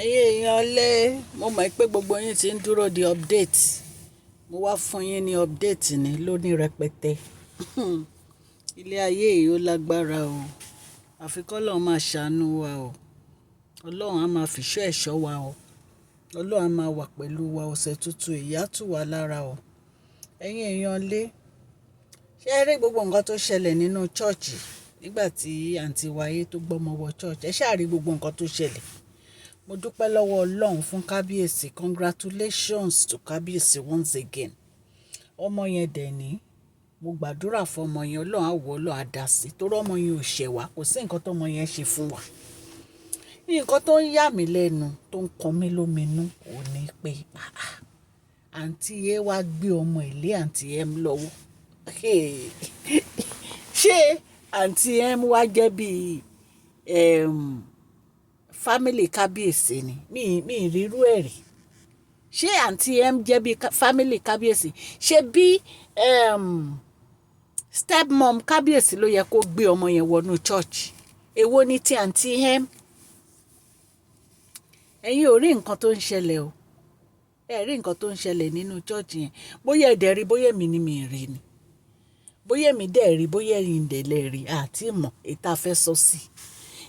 Ẹ̀yin èèyàn lé, mo mọ̀ pé gbogbo yín tí ń dúró de update. Mo wá fún yín ní update ní lóní rẹpẹtẹ. Ilé ayé yìí ó lágbára o. Àfi kí Ọlọ́run máa ṣàánú wa o. Ọlọ́run á máa fi ìṣọ́ ẹ̀ṣọ́ wa o. Ọlọ́run á máa wà pẹ̀lú wa ọ̀sẹ̀ tuntun yìí á tù wá lára o. Ẹ̀yin èèyàn lé, ṣé ẹ rí gbogbo nǹkan tó ṣẹlẹ̀ nínú church nígbà tí àǹtí wa A tó gbọ́mọ wọ church? Ẹ ṣáà rí gbogbo nǹkan tó ṣẹlẹ̀. Mo dúpẹ́ lọ́wọ́ Ọlọ́run fún kábíyèsí. Congratulations to kábíyèsí once again. Ọmọ yẹn dẹ̀ ní, mo gbàdúrà fún ọmọ yẹn, Ọlọ́run á wò, Ọlọ́run á dá sí. Torí ọmọ yẹn ò ṣẹ̀ wá, kò sí nǹkan tó ọmọ yẹn ṣe fún wa. Nǹkan tó ń yà mí lẹ́nu, tó ń kan mí lóminú, ò ní pé, àáà, àǹtí A wá gbé ọmọ lé àǹtí M lọ́wọ́. Ṣé àǹtí M wá jẹ́ bí, family kábíyèsí ni? Mi rí irú ẹ̀ rí. Ṣé àǹtí M jẹ́ bí family kábíyèsí? Ṣé bí, stepmom kábíyèsí ló yẹ kó gbé ọmọ yẹn wọnú church? Èwo ni tí àǹtí M? Ẹ̀yin ò rí nǹkan tó ń ṣẹlẹ̀ o. Ẹ rí nǹkan tó ń ṣẹlẹ̀ nínú church yẹn. Bóyá ẹ dẹ̀ rí, bóyá èmi ni mi rí ni. Bóyá èmi dẹ̀ rí, bóyá ẹ̀yin dẹ̀ lè rí, a tí mọ̀ èyí tí a fẹ́ sọ sí.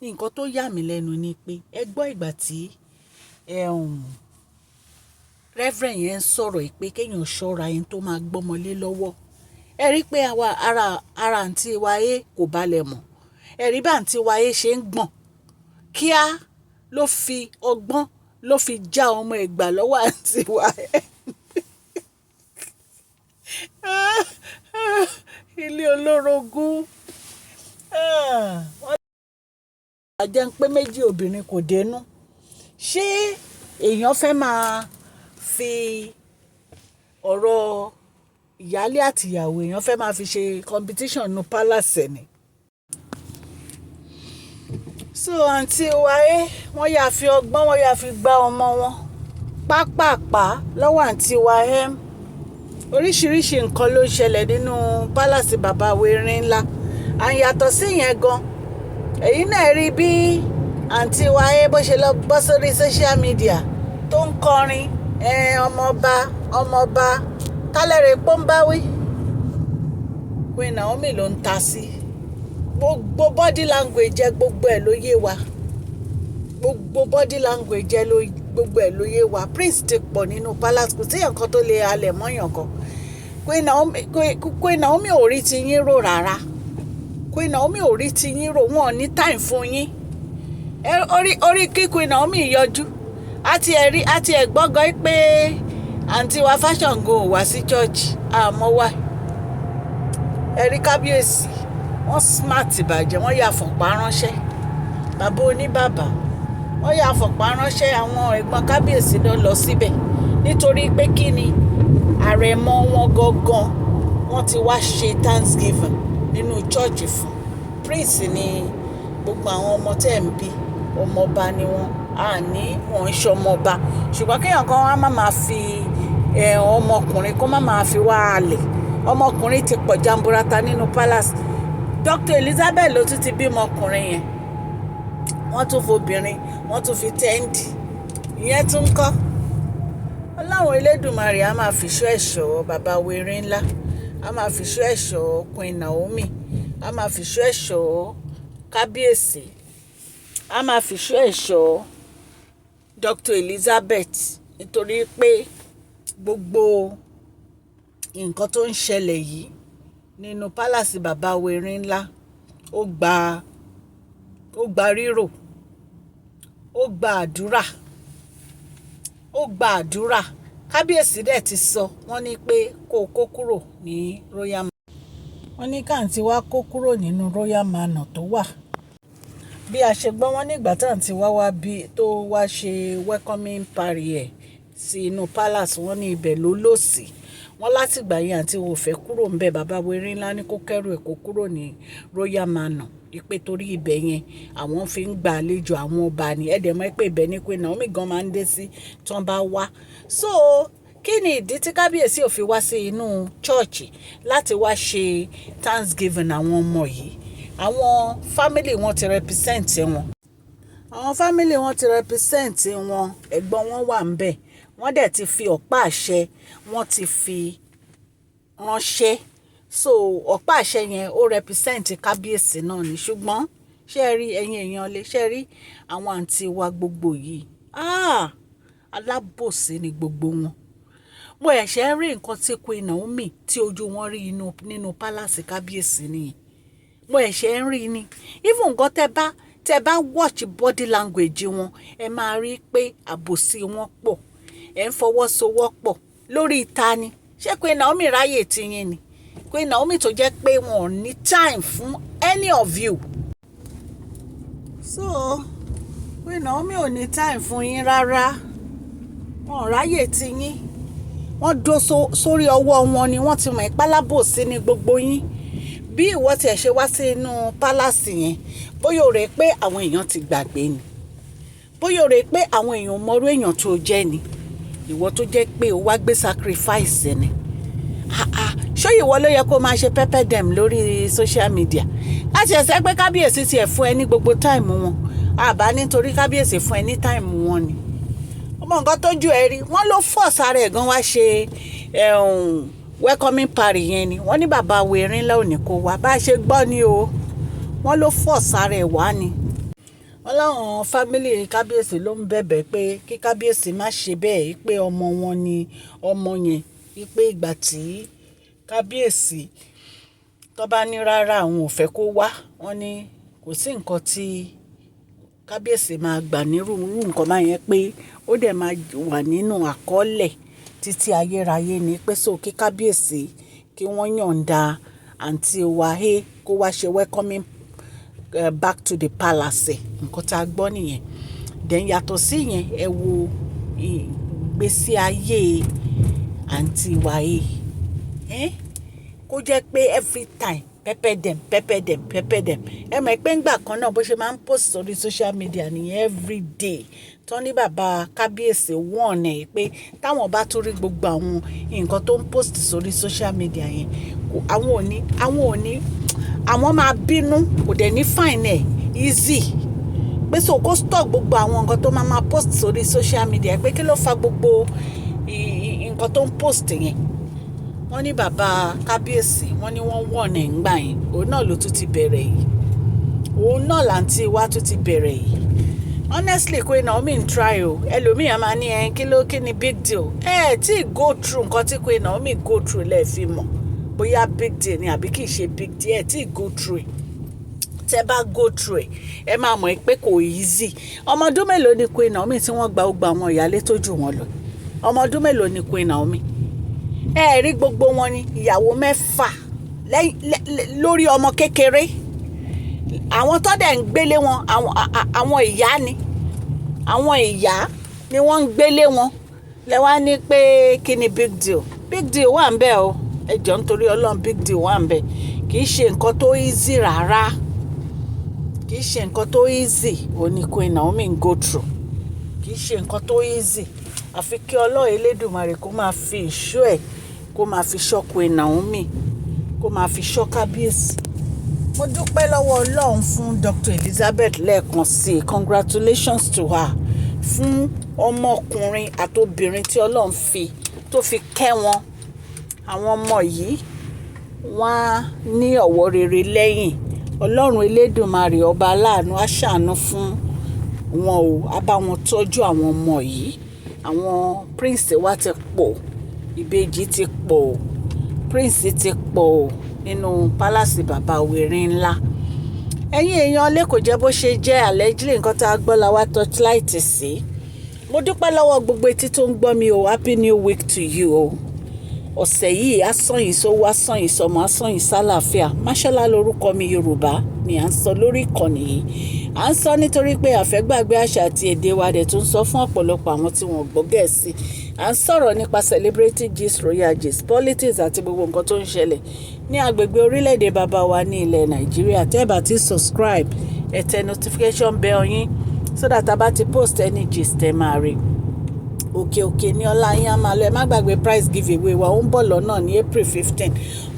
Nǹkan tó yà mí lẹ́nu ni pé ẹ gbọ́ ìgbà tí, Reverend yẹn ń sọ̀rọ̀ pé kí èèyàn ṣọ́ra ẹni tó máa gbọ́mọ lé lọ́wọ́. Ẹ rí pé àwa ara àǹtí wa A kò balẹ̀ mọ́. Ẹ rí bí àǹtí wa A ṣe ń gbọ̀n. Kíá ló fi ọgbọ́n ló fi já ọmọ ẹ̀ gbà lọ́wọ́ àǹtí wa A. Ilé olórogún. Wọ́n jẹ́ pé méjì obìnrin kò dénú. Ṣé èèyàn fẹ́ máa fi ọ̀rọ̀ ìyálé àti ìyàwó, èèyàn fẹ́ máa fi ṣe competition nínú palace ni? So àǹtí wa A, wọ́n yà fi ọgbọ́n, wọ́n yà fi gbá ọmọ wọn pápàpá lọ́wọ́ àǹtí wa M. Oríṣiríṣi nǹkan ló ń ṣẹlẹ̀ nínú palace bàbá wa erin ńlá. And yàtọ̀ sí ìyẹn gan, ẹ̀yin náà rí bí àǹtí wa A bó ṣe lọ bọ́ sórí social media tó ń kọrin, ọmọọba, ọmọọba, tálẹ́rẹ̀ pọ́nbáwí. Queen Naomi ló ń ta sí. Gbogbo body language ẹ, gbogbo ẹ̀ ló yé wa. Gbogbo body language ẹ ló, gbogbo ẹ̀ ló yé wa. Prince ti pọ̀ nínú palace, kò sí ǹkan tó lè halẹ̀ mọ́yàn kan. Queen Naomi ò rí ti yín rò rárá. Queen Naomi ò rí ti yín rò, wọ́n ò ní time fún yín. Orí kí Queen Naomi yọjú. A ti ẹ̀ rí, a ti ẹ̀ gbọ́ gan pé àǹtí wa Fashion gan ò wá sí church. A mọ̀ why. Ẹ rí kábíyèsí, wọ́n smart bàjẹ́, wọ́n yà fọ̀pá ránṣẹ́. Bàbá oníbàbà, wọ́n yà fọ̀pá ránṣẹ́, àwọn ẹ̀gbọ́n kábíyèsí ló lọ síbẹ̀. Nítorí pé kí ni àrẹ̀mọ wọn gangan, wọ́n ti wá ṣe thanksgiving nínú church fún. Prince ni gbogbo àwọn ọmọ tẹ́ ẹ̀ ń bí, ọmọ ọba ni wọ́n. A ní wọ́n ń ṣe ọmọ ọba. Ṣùgbọ́n kí èèyàn kan wá máa ma fi, ọmọkùnrin kó máa ma fi wá halẹ̀. Ọmọkùnrin ti pọ̀ jamburata nínú palace. Dr. Elizabeth ló tún ti bímọ ọkùnrin yẹn. Wọ́n tún fi obìnrin, wọ́n tún fi tẹ́ǹdì. Ìyẹn tún ń kọ́. Ọlọ́run Elédùmarè á máa fi ìṣọ́ ẹ̀ṣọ́ bàbá wa erin ńlá. A máa fi ìṣọ́ ẹ̀ṣọ́ Queen Naomi. A máa fi ìṣọ́ ẹ̀ṣọ́ kábíyèsí. A máa fi ìṣọ́ ẹ̀ṣọ́ Dr. Elizabeth. Nítorí pé gbogbo nǹkan tó ń ṣẹlẹ̀ yìí nínú palace bàbá wa erin ńlá, ó gba rírò, ó gba àdúrà, ó gba àdúrà. Kábíyèsí dẹ̀ ti sọ, wọ́n ní pé kó kó kúrò ní Royal. Wọ́n ní kí àǹtí wa kó kúrò nínú Royal Manor tó wà. Bí a ṣe gbọ́, wọ́n nígbà tí àǹtí wa wá bí tó wá ṣe welcoming party ẹ̀ sí inú palace, wọ́n ní ibẹ̀ ló lò sí. Wọ́n láti ìgbà yẹn àǹtí wa ò fẹ́ kúrò níbẹ̀. Bàbá wa erin ńlá ní kó kẹ́rù ẹ̀ kó kúrò ní Royal Manor. Wípé torí ibẹ̀ yẹn àwọn fi ń gba àlejò àwọn ọba ni. Ẹ dẹ̀ mọ̀ pé ibẹ̀ ni Queen Naomi gan máa ń dé sí tí wọ́n bá wá. So kí ni ìdí tí kábíyèsí ò fi wá sí inú church láti wá ṣe thanksgiving àwọn ọmọ yìí? Àwọn family wọn ti represent wọn. Àwọn family wọn ti represent wọn, ẹ̀gbọ́n wọn wà níbẹ̀. Wọ́n dẹ̀ ti fi ọ̀pá àṣẹ, wọ́n ti fi ránṣẹ́. So ọ̀pá àṣẹ yẹn ó represent kábíyèsí náà ni. Ṣùgbọ́n ṣé ẹ rí, ẹ̀yin èèyàn lé, ṣé ẹ rí àwọn àǹtí wa gbogbo yìí? Ah! Alábòsí ni gbogbo wọn. Mo ṣẹ̀ṣẹ̀ ń rí nǹkan tí Queen Naomi tí ojú wọn rí inú nínú palace kábíyèsí nìyẹn. Mo ṣẹ̀ṣẹ̀ ń rí ni. Even nǹkan tẹ bá watch body language wọn, ẹ máa rí pé àbòsí wọn pọ̀. Ẹ ń fọwọ́sowọ́pọ̀ lórí ìta ni. Ṣé Queen Naomi ráyè tí yín ni? Queen Naomi tó jẹ́ pé wọn ò ní time fún any of you. So Queen Naomi ò ní time fún yín rárá. Wọn ò ráyè tí yín. Wọ́n dó sórí ọwọ́ wọn ni. Wọ́n ti mọ̀ ìpalábòsí ní gbogbo yín. Bí ìwọ tí ẹ ṣe wá sí inú palace yẹn, bóyá o rò pé àwọn èèyàn ti gbàgbé ni, bóyá o rò pé àwọn èèyàn mọrú èèyàn tó jẹ́ ni, ìwọ tó jẹ́ pé o wá gbé sacrifice ni. Ah ah, ṣé ìwọ ló yẹ kó máa ṣe pepper dem lórí social media? Láti ẹsẹ̀ pé kábíyèsí tiẹ̀ fún ẹ ní gbogbo time wọn, àbá nítorí kábíyèsí fún ẹ ní time wọn ni. Ọmọ nǹkan tójú ẹ rí, wọ́n ló force ara ẹ̀ gan wá ṣe welcoming party yẹn ni. Wọ́n ní bàbá wẹ̀rin ńlá ò ní kó wá, bá a ṣe gbọ́ ni o. Wọ́n ló force ara ẹ̀ wá ni. Wọ́n láwọn family kábíyèsí ló ń bẹ̀bẹ̀ pé kí kábíyèsí má ṣe bẹ́ẹ̀, pé ọmọ wọn ni ọmọ yẹn, pé ìgbà tí kábíyèsí tó bá ní rárá, àwọn ò fẹ́ kó wá, wọ́n ní kò sí nǹkan tí kábíyèsí máa gbà nírú nǹkan báyẹn, pé ó dẹ̀ máa wà nínú àkọọ́lẹ̀ títí ayérayé ni, pé so kí kábíyèsí kí wọ́n yọ̀ǹda àǹtí wa kó wá ṣe welcoming back to the palace. Nǹkan tá a gbọ́ nìyẹn. Then yàtọ̀ sí yẹn, ẹ wo ìgbésí ayé àǹtí wa. Kó jẹ́ pé every time, pepper dem, pepper dem, pepper dem. Ẹ mọ̀ pé ńgbà kan náà, bó ṣe máa ń post sórí social media nìyẹn every day. Tán ní bàbá kábíyèsí warn ẹ̀ pé táwọn bá tún rí gbogbo àwọn nǹkan tó ń post sórí social media yẹn, àwọn ò ní, àwọn máa bínú, kò dẹ̀ ní find ẹ̀ easy, pé so kó stop gbogbo àwọn nǹkan tó máa máa post sórí social media, pé kí ló fa gbogbo nǹkan tó ń post yẹn. Wọ́n ní bàbá kábíyèsí, wọ́n ní wọ́n warn ẹ̀ ńgbà yẹn. Òun náà ló tún ti bẹ̀rẹ̀ yìí, òun náà làǹtí wa tún ti bẹ̀rẹ̀ yìí. Honestly, Queen Naomi ń try o. Ẹlòmíì á máa ní ẹ kí ló, kí ni big deal? Ẹ tí go through nǹkan tí Queen Naomi go through lẹ́ẹ̀ fi mọ̀ bóyá big deal ni àbí kì í ṣe big deal. Ẹ tí go through ẹ̀, tẹ́ bá go through ẹ̀, ẹ máa mọ̀ pé kò easy. Ọmọ ọdún mélòó ni Queen Naomi tí wọ́n gba gbogbo àwọn ìyálé tó jù wọ́n lọ? Ọmọ ọdún mélòó ni Queen Naomi? Ẹ rí gbogbo wọn ní ìyàwó 6 lórí ọmọ kékeré. Àwọn tó dẹ̀ ń gbélé wọn, àwọn ìyá ni, àwọn ìyá ni wọ́n ń gbélé wọn. Lẹ wá ní pé kí ni big deal? Big deal wà ń bẹ̀ o. Ẹ jọ̀ọ́, nítorí Ọlọ́run, big deal wà ń bẹ̀. Kì í ṣe nǹkan tó easy rárá, kì í ṣe nǹkan tó easy ò ní Queen Naomi ń go through. Kì í ṣe nǹkan tó easy. Àfi kí Ọlọ́run Elédùmarè kó máa fi ìṣọ́ ẹ̀, kó máa fi ṣọ́ Queen Naomi, kó máa fi ṣọ́ kábíyèsí. Mo dúpẹ́ lọ́wọ́ Ọlọ́run fún Dr. Elizabeth lẹ́ẹ̀kan sí i. Congratulations to her fún ọmọkùnrin àtobìnrin tí Ọlọ́run fi tó fi kẹ́ wọn. Àwọn ọmọ yìí, wọ́n á ní ọ̀wọ́ rere lẹ́yìn. Ọlọ́run Elédùmarè, ọba aláàánú, á ṣàánú fún wọn o, á bá wọn tọ́jú àwọn ọmọ yìí. Àwọn prince wa ti pọ̀, ìbejì ti pọ̀, prince ti pọ̀ nínú palace bàbá wẹ̀rin ńlá. Ẹ̀yin èèyàn lè kò jẹ́ bó ṣe jẹ́. Allegedly, nǹkan tá a gbọ́ la wá torchlight sí. Mo dúpẹ́ lọ́wọ́ gbogbo etí tó ń gbọ́ mi o. Happy new week to you o. Ọ̀sẹ̀ yìí á sàn yín sówó, á sàn yín sọmọ, á sàn yín sálàáfíà. Máṣọ́lá lórúkọ mi. Yorùbá ni à ń sọ lórí ìkànnì yìí. À ń sọ nítorí pé àfẹ́gbàgbé àṣà àti èdè wa dẹ̀ tún sọ fún ọ̀pọ̀lọpọ̀ àwọn tí wọ́n gbọ́ Gẹ̀ẹ́sì. À ń sọ̀rọ̀ nípa celebrity gist, royal gist, politics àti gbogbo nǹkan tó ń ṣẹlẹ̀ ní agbègbè orílẹ̀-èdè bàbá wa ní ilẹ̀ Nàìjíríà. Tẹ́ ẹ bá ti subscribe, ẹ tẹ notification bell yín so that a bá ti post any gist, ẹ máa rí. Òkè òkè ní ọlá yín á máa lọ. Ẹ má gbàgbé prize giveaway wa, ó ń bọ̀ lọ́nà ní April 15.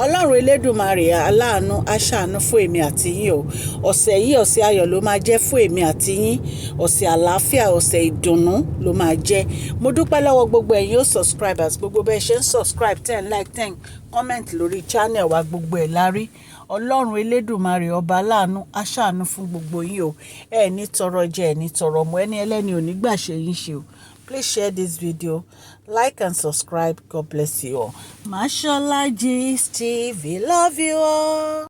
Ọlọ́run Elédùmarè aláàánú á ṣàánú fún èmi àti yín o. Ọ̀sẹ̀ yìí, ọ̀sẹ̀ ayọ̀ ló máa jẹ́ fún èmi àti yín. Ọ̀sẹ̀ àlàáfíà, ọ̀sẹ̀ ìdùnnú ló máa jẹ́. Mo dúpẹ́ lọ́wọ́ gbogbo ẹ̀yin ó subscribers, gbogbo bẹ́ẹ̀ ṣe ń subscribe, ten like, 10 comment lórí channel wa, gbogbo ẹ̀ la rí. Ọlọ́run Elédùmarè ọba aláàánú á ṣàánú fún gbogbo yín o. Ẹ ní tọrọ jẹ, ẹ ní tọrọ mọ, ẹni ẹlẹ́ni ò ní gbà ṣe yín ṣe o. Please share this video, like and subscribe. God bless you all. Mashola Gist TV love you all.